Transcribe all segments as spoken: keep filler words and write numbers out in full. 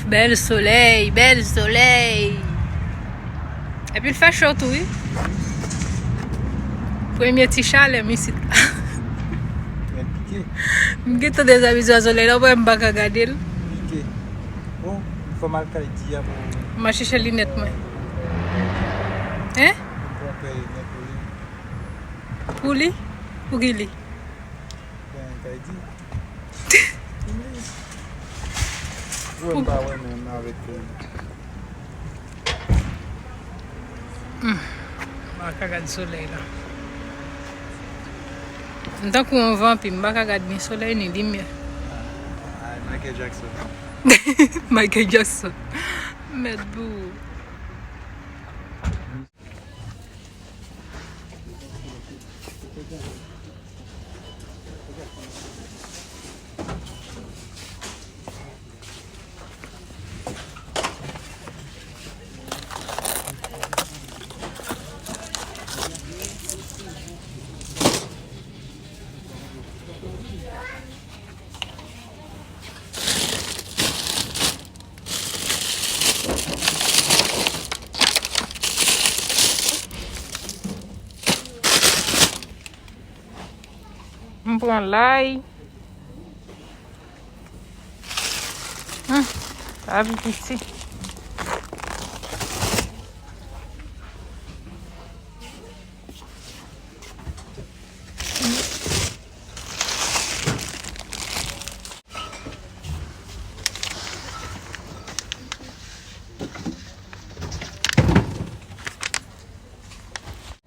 Bèl solèy, bèl solèy. Epi l fè cho tou, wi. Premye ti chalè m isit la. Men pike. M gentan dezabitye a solèy la, ou wè m pa ka gade l. Pike. Bon, fò m al kay Di a pou. M al chèche linèt mwen. Hein? Pou pran pè linèt pou li. Pou li? Pou ki li? Ben, kay Di. Vre m pa wè menm avèk. Hmm. M pa ka gad solèy la. M tankou yon vanpi, m pa ka gad ni solèy ni limyè. Ah, Michael Jackson. Michael Jackson. Mèt bou. M pran lay. Hmm, sa ap piti.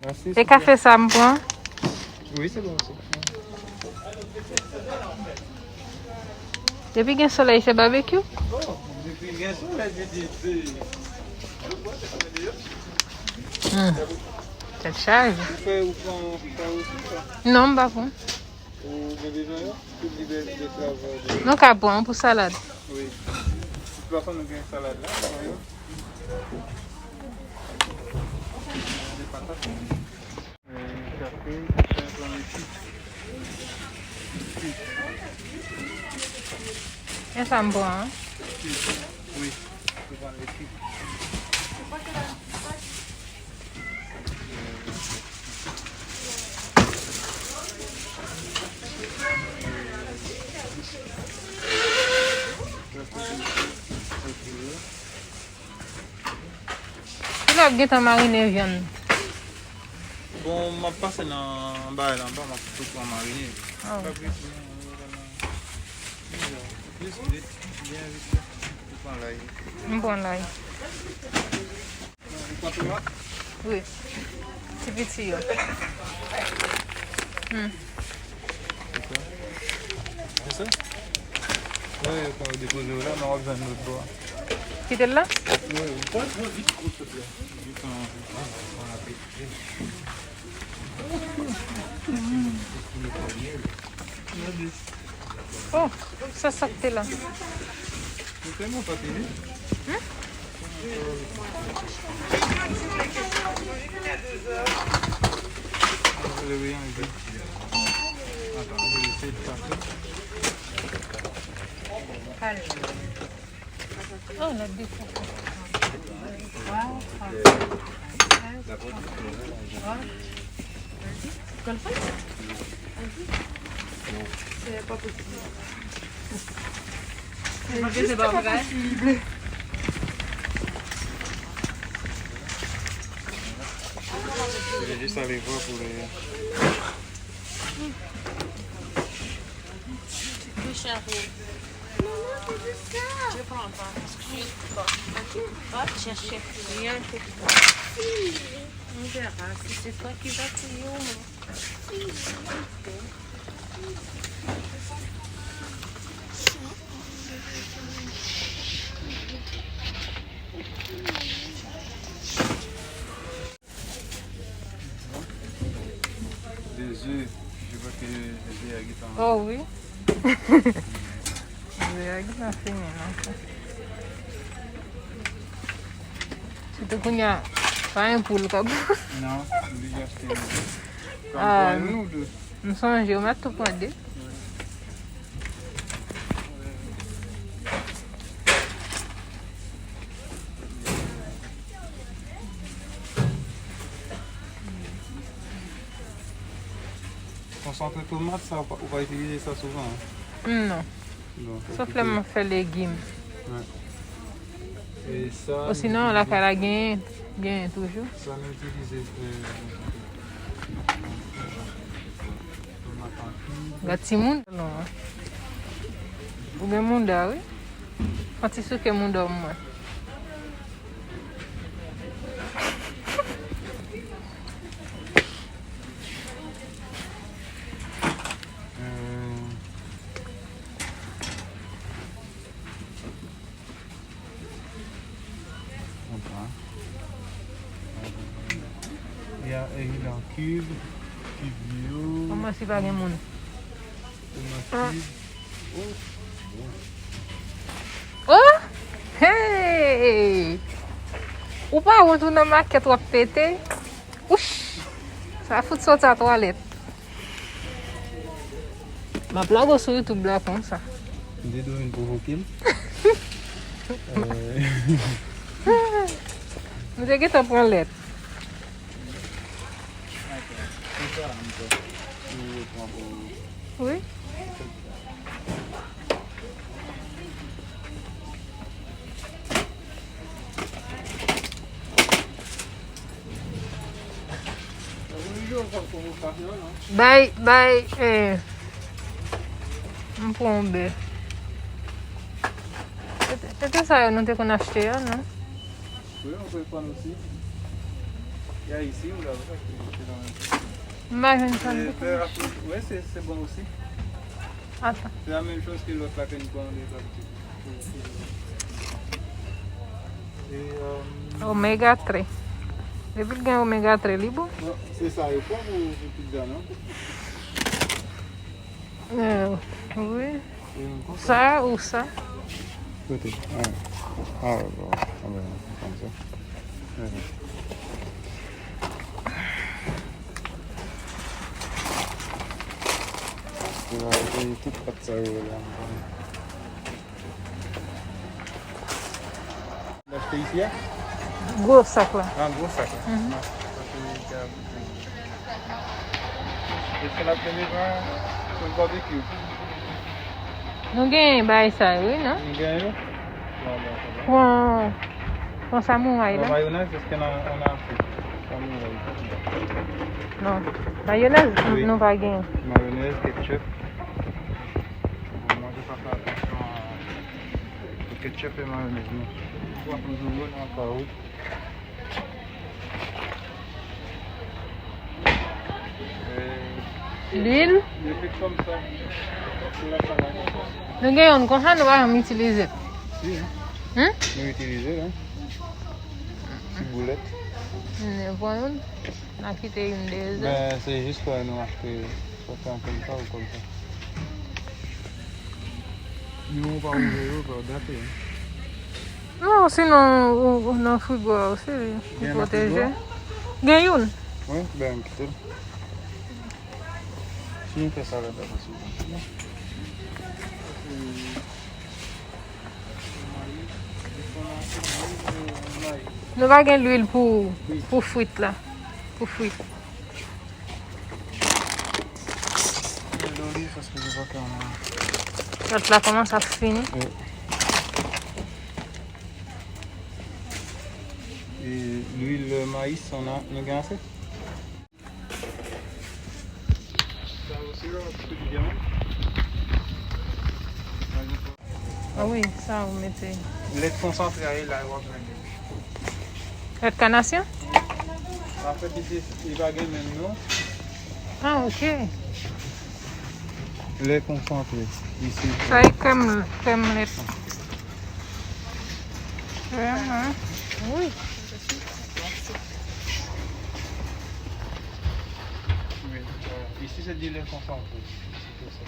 Mèsi. E kafe sa m pran? Wi, se bon, se bon. Depi gen solèy, se babekyou? Depi gen solèy, se, se, se. Hmm. Tèt chaje. Ou fè, ou pran, ou fè osi, sa? Non, m pa pran. Ou gen bezwen yo? Tout li de, de travay de. Nou ka pran pou salad. Wi. De tout fason, nou gen salad la, nou pran yo. De patat. Euh, kafe, sa, pran leti. E sa m pran, an? Wi, ou pran leti. Kilè w ap gentan marine vyann? Bon, m ap pase nan bagay la anba, m ap tou pran marine. Oh. M ap rete nan, nan, nan, nan, plis vit, byen vit, m pran lay. M pran lay. Ou pran tomat? Wi. Ti piti yo. Hmm. Se sa? Wi, ou ka depoze yo la, men w ap jwenn lòt bò a. Kite l la? Wi, wi. Pran, pran vit, silvouplè. Vit an, an, an apeti. Oh, sa, sa k te la. Oh, lòt de fò. Waw, waw. Waw. Konn fè? Se pa posib. Se pa posib. Je vais juste aller voir pour les. Maman, c'est de ça. Je prends pas parce que je peux pas. Va chercher rien que tu veux. On verra si c'est toi qui vas payer ou non. Des œufs, je vois que les œufs à guitan. Oh wi. Œufs à guitan fini, non? Sitou kounye a, pa gen poul k ap. Non, oblije achte. Ah, m sonje, ou mèt tou pran de. Wi. Konsantre tomat, sa, ou pa, ou pa itilize sa souvan, hein? Non. Bon, sa, fè legim. Osinon, lakay la genyen, genyen toujou. Sa nou itilize, euh, tomat an kib. Gad timoun. Non. Ou gen mouda, wi. Fè ti souke mouda w mwen. Euh, Konsa. E a, e li an kib, kib yo. Kòman si pa gen moun? Tomat kib. Oh, bon. Oh! Hey! Ou pa wont ou nan makèt w ap pete? Wouch! Sa fout soti a twalèt. M ap lage w sou YouTube la konsa. M te dwe vin pwovoke m. Euh. M te gentan pran lèt. Wi. Bay, bay, eh, m pran yon bè. Se te, se te sa yo nou te konn achte a, non? Wi, on peut prendre aussi. Il y a ici, ou là, ou là, c'est dans le... M pa jwenn sa m te konn achte. Wi, c'est, c'est bon aussi. Attends. C'est la même chose que l'autre là que nous prenons des habitudes. Et, euh, Oméga trois. Depi l gen oméga trois, li bon. Non, se sa yo pran pou, pou pizza, non? Euh, wi. Sa ou sa? Kote? Ah. Ah, bon. Ah, ben, konsa. Tout pat sa yo la. L achte isi a? Gwo sak la. Ah, gwo sak la. Mhm. Ah, sa se li ki a goute. Eske l ap fè devan pou barbecue? Nou gen bagay sa yo, wi, non? Nou gen yo? Bon, bon, se bon. Pran, pran samouray la. Mayonèz, eske n a, on a ase? Samouray. Non. Mayonèz, nou, wi, nou pa gen. Mayonèz, ketchup. Bon, mwen, je pa fè atansyon a Ketchup e mayonèz, non. Pwason zolo nan kawou. Lwil. Yo fèt kòmsa. Pou la salad. Nou gen youn konsa, nou pa janm itilize. Si, hein. Hmm? Nou itilize, hein. Ti boulèt. Nou pran youn. N a kite youn de zè. Men se jis lè nou achte, swa se an kòmsa ou kòmsa. Yo, ou pa ouvè yo, pa gate, hein. Non, sinon, ou, ou nan frigo a osi, li, li pwoteje. Gen youn? Wi, ben, kite l. Si nou fè salad la, se bon. Nou pa gen lwil pou, pou frit la. Pou frit. Lwil doliv, paske li pa ka. Lòt la kòmanse ap fini. Wi. E lwil mayis, on a, nou gen ase? Ah wi, sa ou mete. Lèt konsantre a, e la, w ap jwenn li. Lèt kanasyon? Anfèt, isi, li pa gen menm non. Ah, ok. Lèt konsantre, isi. Sa e krèm, krèm lèt. Krèm, hein? Wi. Wi, euh, isi se di lèt konsantre. Isi se sa.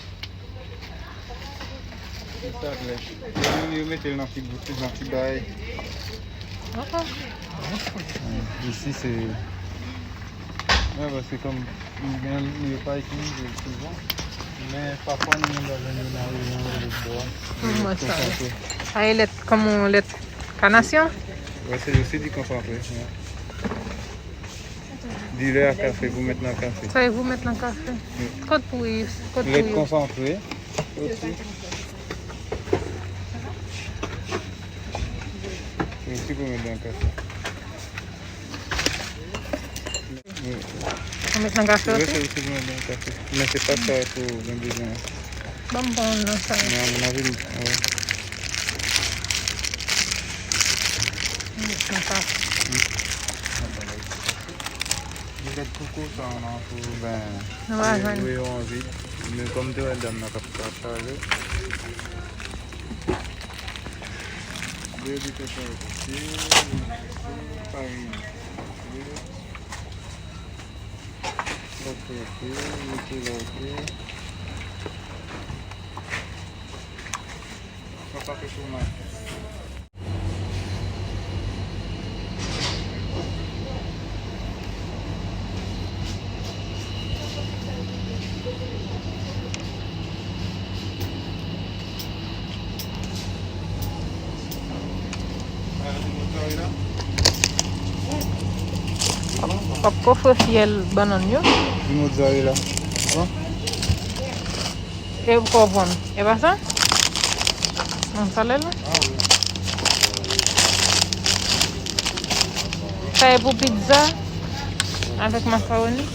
Isi sa lèt. Yo, yo mete l nan ti bout, nan ti bay. Ok. Isi se, wi, paske kòm nou gen, yo pa itilize l souvan, men pafwa nou gen dwa jwenn yo nan reyon yo lòt bò a. Mwen sa. Sa e lèt, kòman lèt kanasyon? Wi, se, se di konsantre, wi. Dilè a kafe pou met nan kafe. Sa e pou met nan kafe. Kot pou Ives? Kot pou Ives? Lèt konsantre. Osi. Osi pou met nan kafe. Ou met nan kafe osi? Osi pou met nan kafe. Men se pa sa tou gen bezwen. Ban m pran youn nan sa. Men a mon avi, wi. Met nan kafe. Di lèt koko sa, ou nan pou ben. Nou pa jwenn. Wi, wi, anvi. Men kòm te wè dam nan k ap chaje. Bebe te fè oke, oke, farine oke, lòt oke, mete la oke. Sa pa fè tou mal. W ap kofre fyèl bannann yo. Di mozzarella. Bon. E w konprann. E pa sa? Non, sa lè la. Sa e pou pizza avèk makaroni.